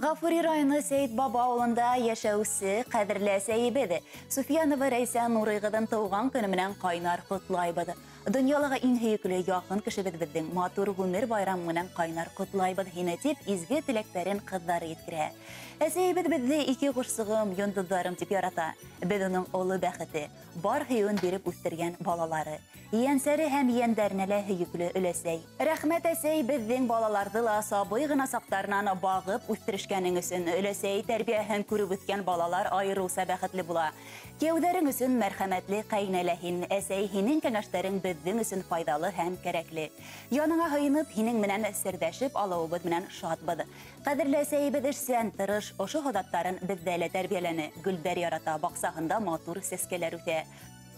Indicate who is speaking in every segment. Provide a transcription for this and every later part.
Speaker 1: Ғафури районы Сәйет Баба ауылында йәшәүсе ҡәҙерле әсәйебеҙ Суфиянова Рәйсә Нурыйғыҙын тыуған көнө менән ҡайнар ҡотлайбыҙ. Донъялағы иң һөйөклө яҡын кешебеҙ беҙҙең матур ғүмер байрамы менән ҡайнар ҡотлайбыҙ һине, тип изге теләктәрен ҡыҙҙары еткерә. Әсәйебеҙ беҙҙе ике ҡошсоғом, йондоҙҙарым тип ярата. Беҙ уның оло бәхете, бар һөйөүен биреп үҫтергән балалары. Ейәнсәре һәм ейәндәренә лә һөйөклө өләсәй. Рәхмәт, әсәй, беҙҙең балаларҙы ла сабый ғына саҡтарынан бағып үҫтерешкәнең өсөн. Өләсәй тәрбиәһен күреп үҫкән балалар айырыуса бәхетле була. Кейәүҙәрең өсөн мәрхәмәтле ҡәйнәлә һин. Әсәй, һинең кәңәштәрең беҙҙең өсөн файҙалы һәм кәрәкле. Яныңа һыйынып, һинең менән серҙәшеп алыуыбыҙ менән шатбыҙ. Ҡәҙерле әсәйебеҙ эшсән, тырыш, ошо һыҙаттарын беҙҙә лә тәрбиәләне. Гөлдәр ярата, баҡсаһында матур сәскәләр үҫә.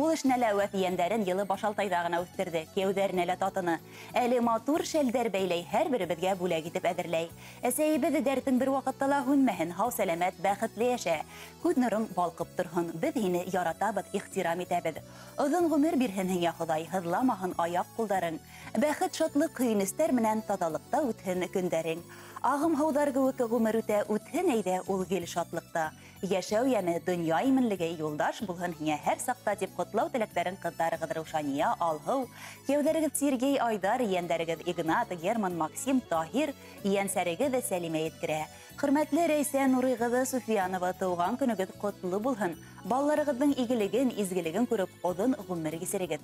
Speaker 1: Ул эшенә лә әүәҫ, ейәндәрен йылы Башалтайҙа ғына үҫтерҙе, кейәүҙәренә лә татыны. Әле матур шәлдәр бәйләй, һәр беребеҙгә бүләк итеп әҙерләй. Әсәйебеҙ дәртең бер ваҡытта ла һүнмәһен, һау-сәләмәт, бәхетле йәшә. Күҙ нурың балҡып торһон, беҙ һине яратабыҙ, ихтирам итәбеҙ. Оҙон ғүмер бирһен һиңә Хоҙай, һыҙламаһын аяҡ-ҡулдарың. Бәхет, шатлыҡ, һөйөнөстәр менән таҙалыҡта үтһен көндәрең. Ағым һыуҙар кеүек ғүмер үтә, үтһен әйҙә ул гел шатлыҡта. Йәшәү йәме, донъя именлеге юлдаш булһын һиңә һәр саҡта, тип ҡотлау теләктәрен ҡыҙҙарығыҙ Раушания, Алһыу, кейәүҙәрегеҙ Сергей, Айҙар, ейәндәрегеҙ Игнат, Герман, Максим, Таһир, ейәнсәрегеҙ Сәлимә еткерә. Хөрмәтле Рәйсә Нурыйғыҙы Суфиянова, тыуған көнөгөҙ ҡотло булһын. Балаларығыҙҙың игелеген, изгелеген күреп, оҙон ғүмер кисерегеҙ.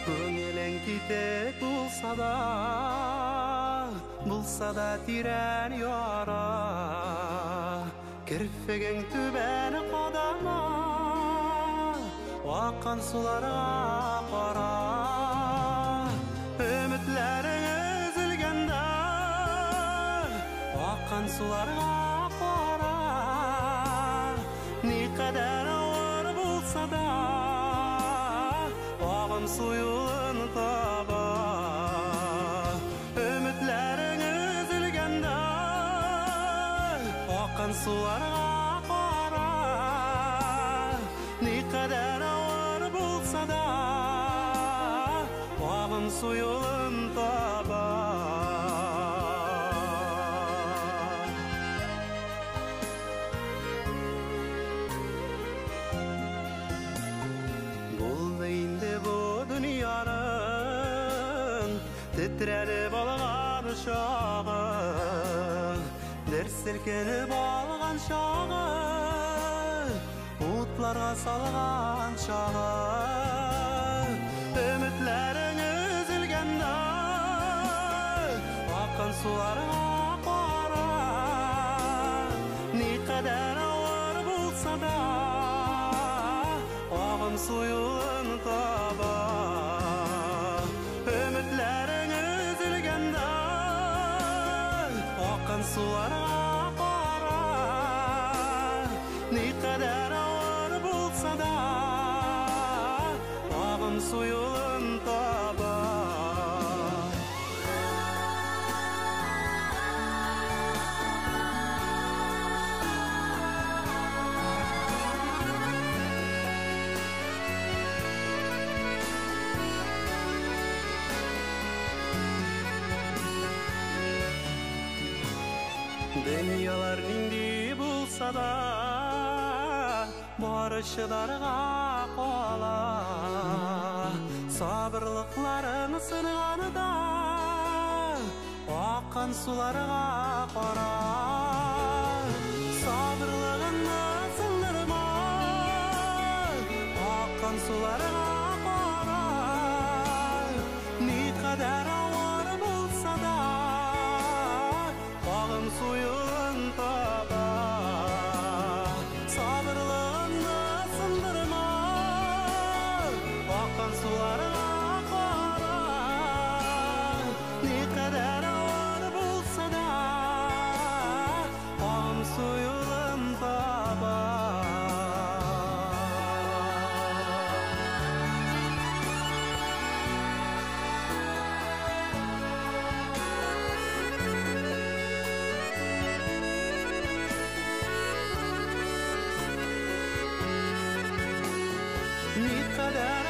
Speaker 2: Күңелең китек булса да, булса да тирән яра, керфегең түбән ҡадама, аҡҡан суларға ҡара. Өмөтләрең өҙөлгәндә, аҡҡан суларға ҡара. Ни ҡәҙәр ауыр булса да, ағым су юлын таба. Өмөтләрең өҙөлгәндә, аҡҡан суларға ҡара. Ни ҡәҙәр ауыр булса да, ағым су юлын таба. Булды инде бу донъяның тетрәнеп алған шағы, дер селкенеп алған шағы, утларға салған шағы. Өмөтләрең өҙөлгәндә, аҡҡан суларға ҡара. Ни ҡәҙәр ауыр булса да, ағым су юлын таба. Өмөтләрең өҙөлгәндә, аҡҡан суларға ҡара. Ни ҡәҙәр ауыр булса да, ағым су юлын таба. Донъялар нинди булса да, бары чыдарга ҡала. Сабырлыҡларың сынғанда, аҡҡан суларға ҡара. Сабырлығыңды сындырма, аҡҡан суларға ҡара. Ни ҡәҙәр ауыр булса да, ағым су юлын таба. Сабырлығыңды сындырма, аҡҡан суларға ҡара. Ни ҡәҙәр ауыр булса да, Никадәр